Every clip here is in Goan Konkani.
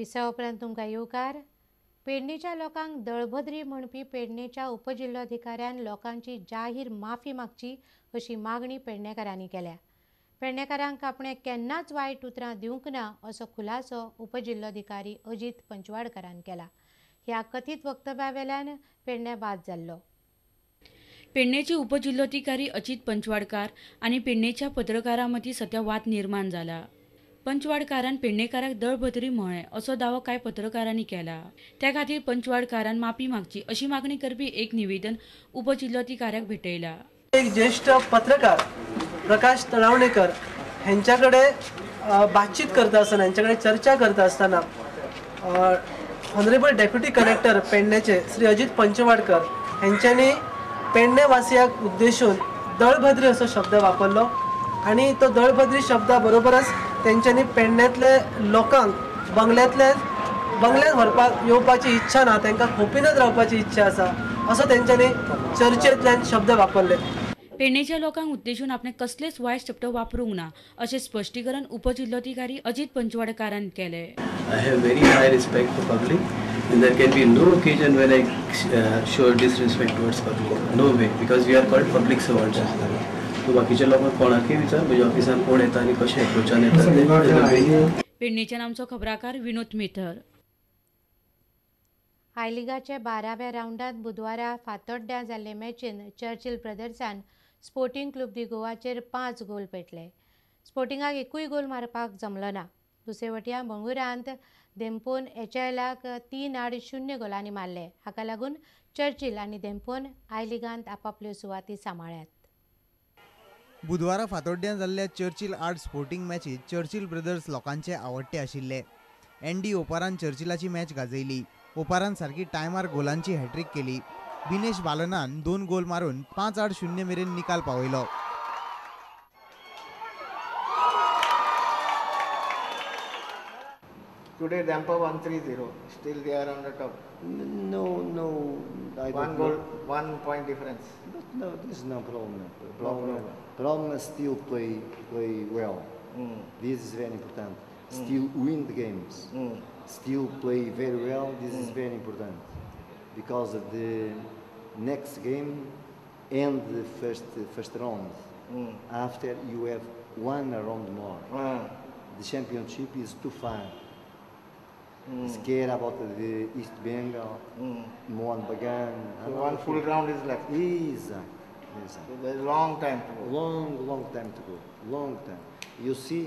विसवा उपरांत तुमकां येवकार. पेडणेच्या लोकांक दळभद्री म्हणपी पेडणेच्या उपजिल्लोधिकाऱ्यान लोकांची जाहीर माफी मागची अशी मागणी पेडणेकारांनी केल्या. पेडणेकारांक आपणें केन्नाच वायट उतरां दिवंक ना असो खुलासो उपजिल्लोधिकारी अजीत पंचवाडकारान केला. ह्या कथीत वक्तव्या वेल्यान पेडणे वाद जाल्लो. पेडणेचे उपजिल्लोधिकारी अजीत पंचवाडकार आनी पेडणेच्या पत्रकारां मदीं सद्या वाद निर्माण जाला. पंचवाडकारान पेडणेकाराक दळभद्री म्हळें असो दावो कांय पत्रकारांनी केला. त्या खातीर पंचवाडकारान माफी मागची अशी मागणी करपी एक निवेदन उपजिल्लोधिकाऱ्याक भेटयला. एक ज्येष्ठ पत्रकार प्रकाश तळावणेकर हेंच्या कडेन बातचीत करता आसतना, हेंच्या कडेन चर्चा करता आसतना ऑनरेबल डेप्युटी कलेक्टर पेडणेचे श्री अजीत पंचवाडकर हेंच्यांनी पेडणे वासियाक उद्देशून दळभद्री असो शब्द वापरलो आनी तो दळभद्री शब्दा बरोबरच तेंच्यांनी पेडण्यांतले लोकांक बंगल्यांत व्हरपाक येवपाची इच्छा ना, तांकां खोपीनच रावपाची इच्छा आसा असो तेंच्यांनी चर्चेंतल्यान शब्द वापरले. पेडणेच्या लोकांक उद्देशून आपणे कसलेच वायट शब्द वापरूंक ना अशें स्पश्टीकरण उपजिल्लोधिकारी अजीत पंचवाडकारान केलें. I have very high respect for public and there can be no occasion when I show disrespect towards public. No way, because we are called public servants. So बाकीच्या लोकांक कोणाकय विचार म्हज्या ऑफिसान कोण येता आनी कशें एप्रोचान येता. पेडणेच्यान आमचो खबराकार विनोद मेथर. I लिगाच्या 12व्या रावंडांत बुधवारा फातोड्ड्यां जाल्ले मॅचीन चर्चिल ब्रदर्सान स्पोर्टिंग क्लब दी गोवाचेर 5 गोल पेटले. स्पोर्टिंगाक एकूय गोल मारपाक जमलो ना. दुसरे वटयां बंगळुरांत धेंपोन एचएलाक 3-0 गोलांनी मारले. हाका लागून चर्चिल आनी धेंपोन I लिगांत आपापल्यो सुवाती सांबाळ्ळ्यात. बुधवारा फातोड्ड्यां जाल्ल्या चर्चिल आर्ट स्पोर्टिंग मॅचीत चर्चिल ब्रदर्स लोकांचे आवडटे आशिल्ले. ND ओपारान चर्चिलाची match गाजयली. ओपारान सारकी टायमार गोलांची हॅट्रीक केली. बिनेश बालनान 2 गोल मारून 5-0 मेरेन निकाल पावयलो. Today Dempo 1-3-0. Still they are on the top. No, no. I one goal, 1 point difference. But no, this is no problem. Problem is still play well. This is very important. Still win the games. Still play very well. This is very important because of the next game and the first round. After you have one round more. The championship is too far. Scared about the East Bengal, Mohan Bagan. So one full round is left. Exactly. So there's long time to go. Long time to go. Long time. You see,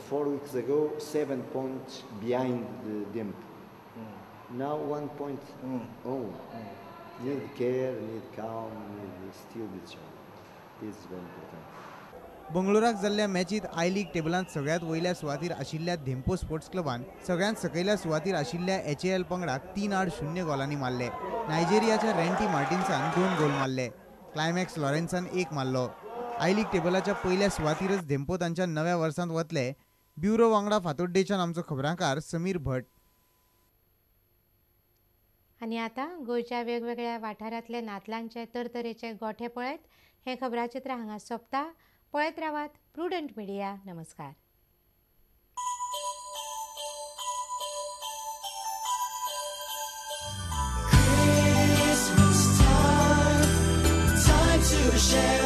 4 weeks ago, 7 points behind the Dempo. Now 1 point only. Need care, need calm, need still this job. This is very important. बंगळुराक जाल्ल्या मॅचीत I league टेबलांत सगळ्यांत वयल्या सुवातीर आशिल्ल्या धेंपो स्पोर्ट्स क्लबान सगळ्यांत सकयल्या सुवातीर आशिल्ल्या एचएएल पंगडाक 3-0 गोलांनी मारले. नायजेरियाच्या रेंटी मार्टिन्सान 2 गोल मारले. क्लायमॅक्स लॉरेन्सान 1 मारलो. I league टेबलाच्या पयल्या सुवातीरच धेंपो तांच्या नव्या वर्सांत वतले. ब्युरो वांगडा फातोड्डेच्यान आमचो खबरांकार समीर भट. आनी आतां गोंयच्या वेगवेगळ्या वाठारांतले नातलांचे तरतरेचे गोठे पळयत हें खबराचित्र हांगा सोंपता. पळयत रावात प्रुडंट मिडिया. नमस्कार. Christmas time, time to share.